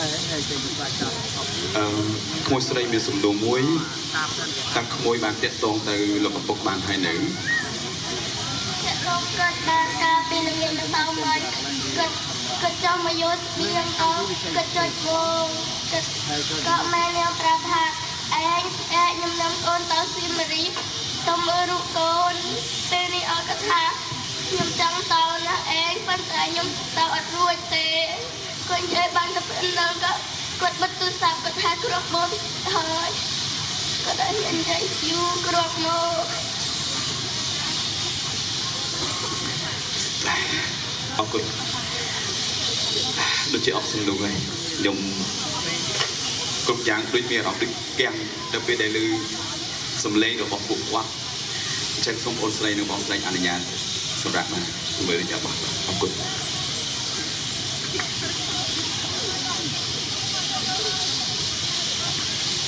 អឺក្មួយស្រីមានសំណួរមួយតើក្មួយបានតាក់ទងទៅលោកឪពុកបានហើយនៅ ចាក់លងគាត់បានកាលពីល្ងាចម្សិលមិញគាត់គាត់ចង់មកយកស្បៀងក៏គាត់ចុចវងគាត់ក៏ម៉ែនាងប្រាប់ថាឯងស្អាតខ្ញុំនាំអូនទៅសៀមរាបទៅមើលរូបកូនពេលនេះអត់គាត់ថាខ្ញុំចង់ទៅណាស់ឯងប៉ុន្តែខ្ញុំទៅអត់រួចទេគាត់និយាយបានតែប៉ុណ្្នឹងក៏គាត់បិទទូរស័ព្ទគាត់ថាគ្រាប់មកហើយគាត់អត់ហ៊ាននិយាយយូរគ្រាប់មក អរគុណដូចជាអស់សំណួរហើយខ្ញុំគ្រប់យ៉ាងដូចមានអារម្មណ៍ដូចគាំងទៅពេលដែលឮសំឡេងរបស់ពួកគាត់អញ្ចឹងសូមអូនស្រីនិងបងស្រីអនុញ្ញាតសម្រាប់មកមើលរបស់អរគុណ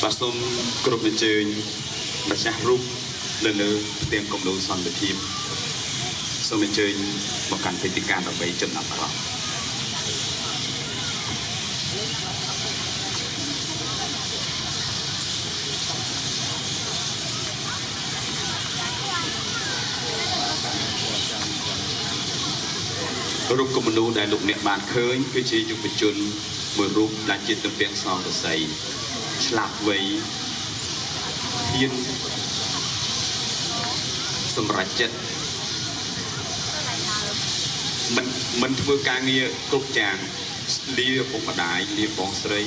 បាទសូមគ្រប់អញ្ជើញម្ចាស់រូបនៅលើផ្ទាំងគំនូរសន្តិភាពសូមអញ្ជើញមកកាន់វេទិកាដើម្បីចំណាប់អារម្មណ៍ រូបគំនូរដែលលោកអ្នកបានឃើញគឺជាយុវជនមួយរូបដែលជាទំពាំងសងរស័យឆ្លាតវៃហ៊ានសម្រេចចិត្តមិនមិនធ្វើការងារគ្រប់យ៉ាងលាឪពុកម្ដាយលាបងស្រី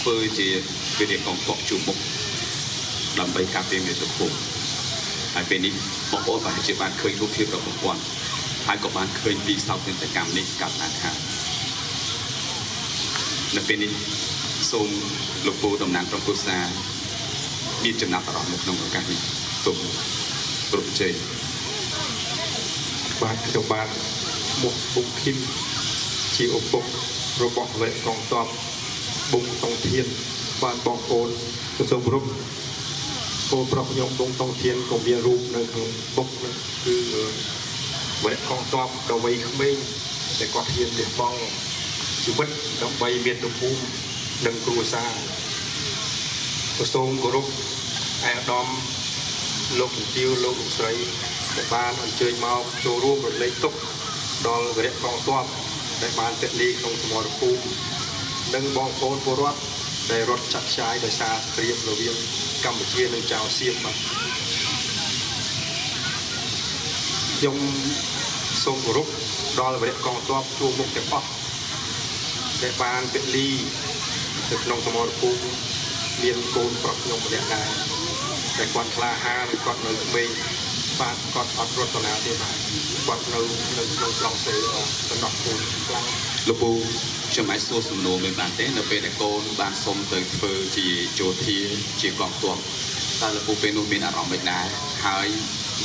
ធ្វើជាវិរិយកងកក់ជួមុខដើម្បីការពារមាតុភូមិហើយពេលនេះបងប្អូនប្រហែលជាបានឃើញរូបភាពរបស់គាត់ ហើយក៏បានឃើញពីសោកនាដកម្មនេះកាត់ឡើងហើយនៅពេលនេះសូមលោកពូតំណាងក្រុមគ្រួសារមានចំណាប់អារម្មណ៍នៅក្នុងឱកាសនេះសូមគ្រប់ជ័យ បាទខ្ញុំបាទឈ្មោះបុងឃីមជាឪពុករបស់វរៈកងទ័ពបុងតុងធានបាទបងប្អូនក៏សូមគោរពកូនប្រុសខ្ញុំបុងតុងធានក៏មានរូបនៅក្នុងបុកហ្នឹងគឺវរៈកងទ័ពដ៏វ័យក្មេងដែលគាត់ហ៊ានលះបង់ជីវិតដើម្បីមាតុភូមិនិងគ្រួសារក៏សូមគោរពឯកឧត្តម លោកជំទាវលោកលោកស្រីដែលបានអញ្ជើញមកចូលរួមរំលែកទុក្ខដល់វរៈកងទ័ពដែលបានពលីក្នុងសមរភូមិនិងបងប្អូនពលរដ្ឋដែលរត់ចាក់ចាយដោយសារសង្គ្រាមរវាងកម្ពុជានិងចៅសៀមបាទខ្ញុំសូមគោរពដល់វរៈកងទ័ពជួរមុខទាំងអស់ដែលបានពលីនៅក្នុងសមរភូមិមានកូនប្រុសខ្ញុំម្នាក់ដែរ តែគាត់ក្លាហានគាត់នៅក្មេងបាទគាត់អត់រត់ទៅណាទេបាទគាត់នៅនៅក្នុងត្រង់សេបាទសំណោះគូនខ្លាំង លោកពូខ្ញុំអាចសួរសំណួរមួយបានទេនៅពេលដែលកូនបានសុំទៅធ្វើជាយោធាជាកងទ័ពតើលោកពូពេលនោះមានអារម្មណ៍ម៉េចដែរហើយ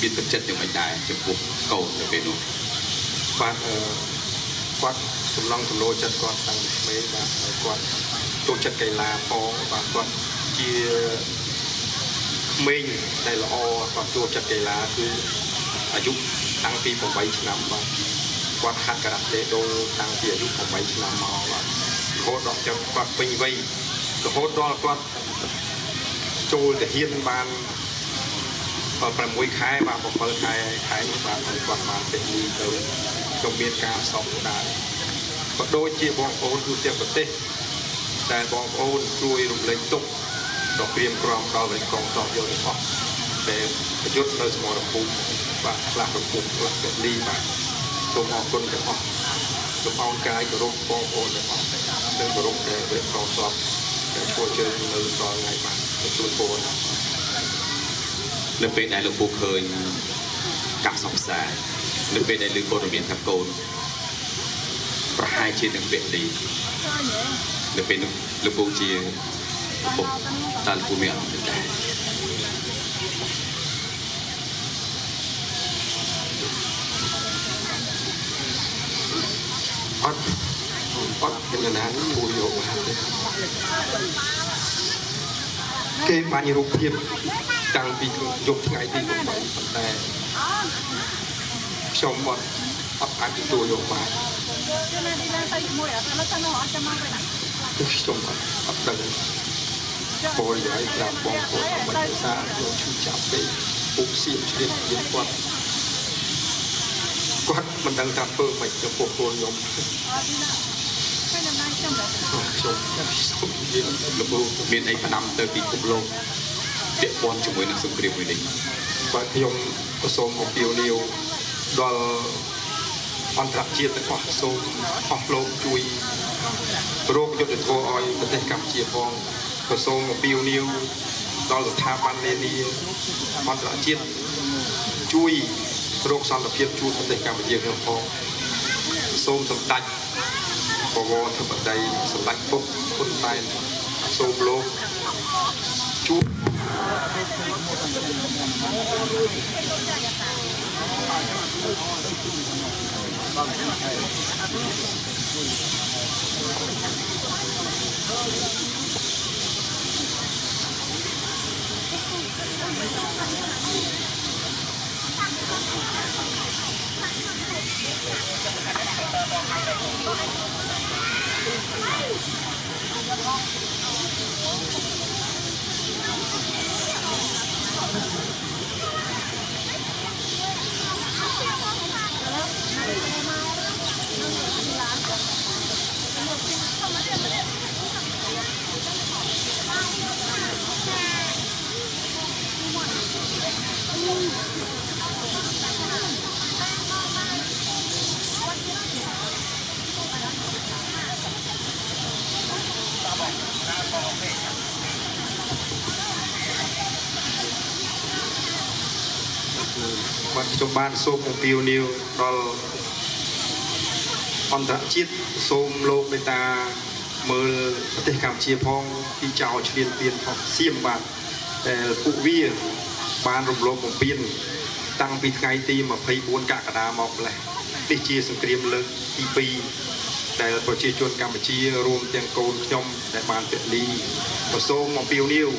មានទឹកចិត្តយ៉ាងម៉េចដែរចំពោះកូននៅពេលនោះ បាទអឺគាត់សំឡងសំឡូចិត្តគាត់តាំងពីក្មេងបាទហើយគាត់ចូលចិត្តកីឡាផងបាទគាត់ជាក្មេងដែលល្អគាត់ចូលចិត្តកីឡាគឺអាយុតាំងពី8ឆ្នាំបាទគាត់ហាត់ការ៉ាតេដូតាំងពីអាយុ8ឆ្នាំមកបាទរហូតដល់ចាំគាត់ពេញវ័យរហូតដល់គាត់ចូលទៅហ៊ានបាន6ខែបាទ7ខែខែនេះបាទហើយគាត់បានទៅលីទៅខ្ញុំមានការសោកស្ដាយក៏ដូចជាបងប្អូនទូទាំងប្រទេសដែលបងប្អូនជួយរំលែកទុក្ខដល់ក្រៀមក្រំដល់វរៈកងទ័ពយកទាំងអស់ដែលប្រយុទ្ធនៅសមរភូមិបាទខ្លះរពុះខ្លះពលីបាទសូមអរគុណទាំងអស់សូមអរកាយគោរពបងប្អូនទាំងអស់និងគោរពដែលវរៈកងទ័ពដែលឈរជើងនៅដល់ថ្ងៃបាទទទួលពរណា នៅពេលដែលលោកពូឃើញការសង្សារនៅពេលដែលឮព័ត៌មានថាកូនប្រហែលជានឹងពលីនៅពេលនោះលោកពូជាឪពុកតើលោកពូមានអារម្មណ៍ម៉េចដែរ អត់អត់មានណាគួរយកបានទេគេបានរូបភាពតាំងពីយប់ថ្ងៃទី8ប៉ុន្តែខ្ញុំអត់អត់អាចទទួលយកបាន Cho nên đi lên xây muội ở nó nó hỏi cho mang về này. ខ្ញុំអត់ដឹងបរិយាយប្រាប់បងប្អូនអមិនដោយសារខ្ញុំឈឺចាប់ពេកពុកសៀមឆ្លៀតពៀនគាត់គាត់មិនដឹងថាធ្វើមិនចំពោះកូនខ្ញុំខ្ញុំសូមនិយាយ លោកគ្រូមានអីផ្ដាំទៅពិភពលោកពាក់ព័ន្ធជាមួយនឹងសង្គ្រាមមួយនេះ បាទខ្ញុំក៏សូមអំពាវនាវដល់អន្តរជាតិទាំងអស់សូមអស់លោកជួយរោគយុត្តិធម៌ឲ្យប្រទេសកម្ពុជាផងក៏សូមអំពាវនាវដល់ស្ថាប័ននានាអន្តរជាតិជួយរកសន្តិភាពជួនប្រទេសកម្ពុជាខ្ញុំផងសូមសម្ដេចបវរធិបតីសម្ដេចពុកហ៊ុនសែនសូមលោកជួយ បាទខ្ញុំបានសូមអំពាវនាវដល់អន្តរជាតិសូមលោកមេត្តាមើលប្រទេសកម្ពុជាផងពីចោលឆ្លៀនពៀនផងសៀមបាទដែលពួកវាបានរំលោភបំពានតាំងពីថ្ងៃទី24កក្កដាមកម្លេះនេះជាសង្គ្រាមលើកទី2ដែលប្រជាជនកម្ពុជារួមទាំងកូនខ្ញុំដែលបានពលីក៏សូមអំពាវនាវ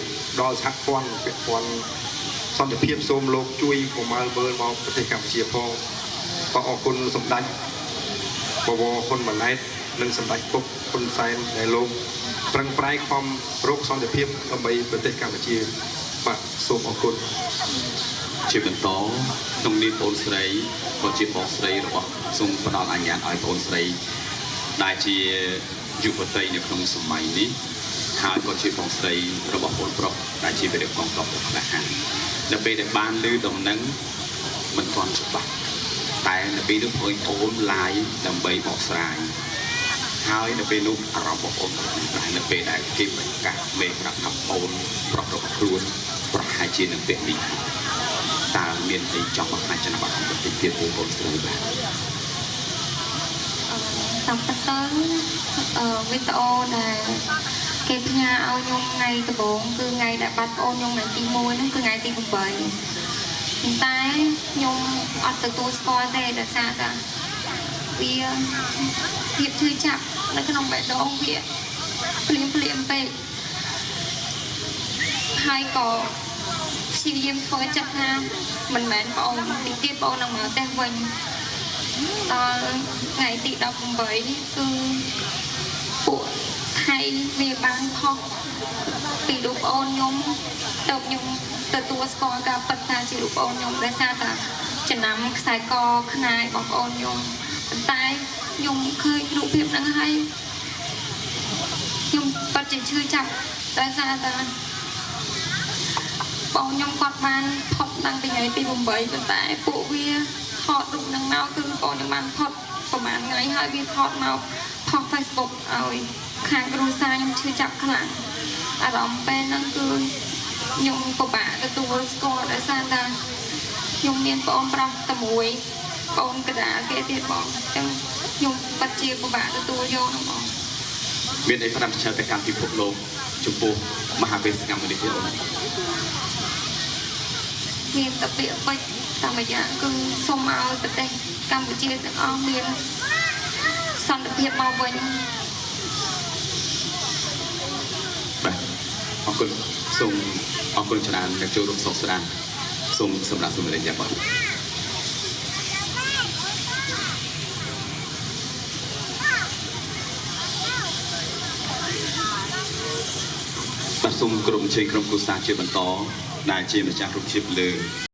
ដល់សហព័ន្ធពាក់ព័ន្ធ សន្តិភាពសូមលោកជួយប្រមាលមើលមកប្រទេសកម្ពុជាផងក៏អរគុណសម្ដេចបវរហ៊ុនម៉ាណែតនិងសម្ដេចពុកហ៊ុនសែនដែលលោកប្រឹងប្រែងខំរកសន្តិភាពដើម្បីប្រទេសកម្ពុជាបាទសូមអរគុណ ជាបន្តក្នុងនាមបងស្រីក៏ជាបងស្រីរបស់សូមផ្ដល់អញ្ញាតឲ្យបងស្រីដែលជាយុវតីនៅក្នុងសម័យនេះហើយក៏ជាបងស្រីរបស់បងប្រុសដែលជាវីរកងទ័ពដ៏ក្លាហាននៅពេលដែលបានឮដំណឹងមិនទាន់ច្បាស់តែនៅពេលនោះបងអូនឡាយដើម្បីបកស្រាយហើយនៅពេលនោះអារម្មណ៍បងអូនក៏ដែរនៅពេលដែលគេប្រកាសមេប្រាប់ថាបងប្រុសរបស់ខ្លួនប្រហែលជានឹងពាក់នេះ តើមានអីចង់បង្ហាញចំណាប់អារម្មណ៍បន្តិចទៀតបងប្អូនស្រីបាទ តាមពិតទៅវីដេអូដែលគេផ្ញើឲ្យខ្ញុំថ្ងៃដំបូងគឺថ្ងៃដែលបាត់ប្អូនខ្ញុំថ្ងៃទី1ហ្នឹងគឺថ្ងៃទី8ប៉ុន្តែខ្ញុំអត់ទទួលស្គាល់ទេដោយសារតែវាភាពឈឺចាប់នៅក្នុងបេះដូងវាភ្លាមភ្លាមពេកហើយក៏ព្យាយាមធ្វើចិត្តថាមិនមែនប្អូនតិចទៀតប្អូននឹងមកផ្ទះវិញ ដល់ថ្ងៃទី18គឺពួកថៃវាបានផុសពីរូបអូនខ្ញុំទៅខ្ញុំទទួលស្គាល់ការពិតថាជារូបអូនខ្ញុំដោយសារតែចំណាំខ្សែកខ្នាយរបស់អូនខ្ញុំប៉ុន្តែខ្ញុំឃើញរូបភាពហ្នឹងហើយខ្ញុំពិតជាឈឺចាប់ដោយសារតែបងខ្ញុំគាត់បានផុតតាំងពីថ្ងៃទី8ប៉ុន្តែពួកវាថតរូបហ្នឹងមកគឺបងខ្ញុំបានផុតប្រហែលថ្ងៃហើយវាថតមកផុស Facebook ឲ្យខាងគ្រួសារខ្ញុំឈឺចាប់ខ្លាំងអារម្មណ៍ពេលហ្នឹងគឺខ្ញុំពិបាកទទួលស្គាល់ដោយសារតែខ្ញុំមានប្អូនប្រុសតែមួយប្អូនកដាលគេទៀតបងអញ្ចឹងខ្ញុំពិតជាពិបាកទទួលយកហ្នឹងបង មានអីផ្ដាំផ្ញើទៅកាន់ពិភពលោកចំពោះមហាបេសកម្មនេះទៀតអូន មានតែពាក្យពេចន៍តាមរយៈគឺសូមឲ្យប្រទេសកម្ពុជាទាំងអស់មានសន្តិភាពមកវិញ បាទអរគុណសូមអរគុណច្រើនអ្នកចូលរួមសោកស្ដាយសូមសម្រាប់សម្លេងយ៉ាបាទ បាទសូមក្រុមជ័យក្រុមគូសាជាបន្តដែលជាម្ចាស់រូបភាពលើ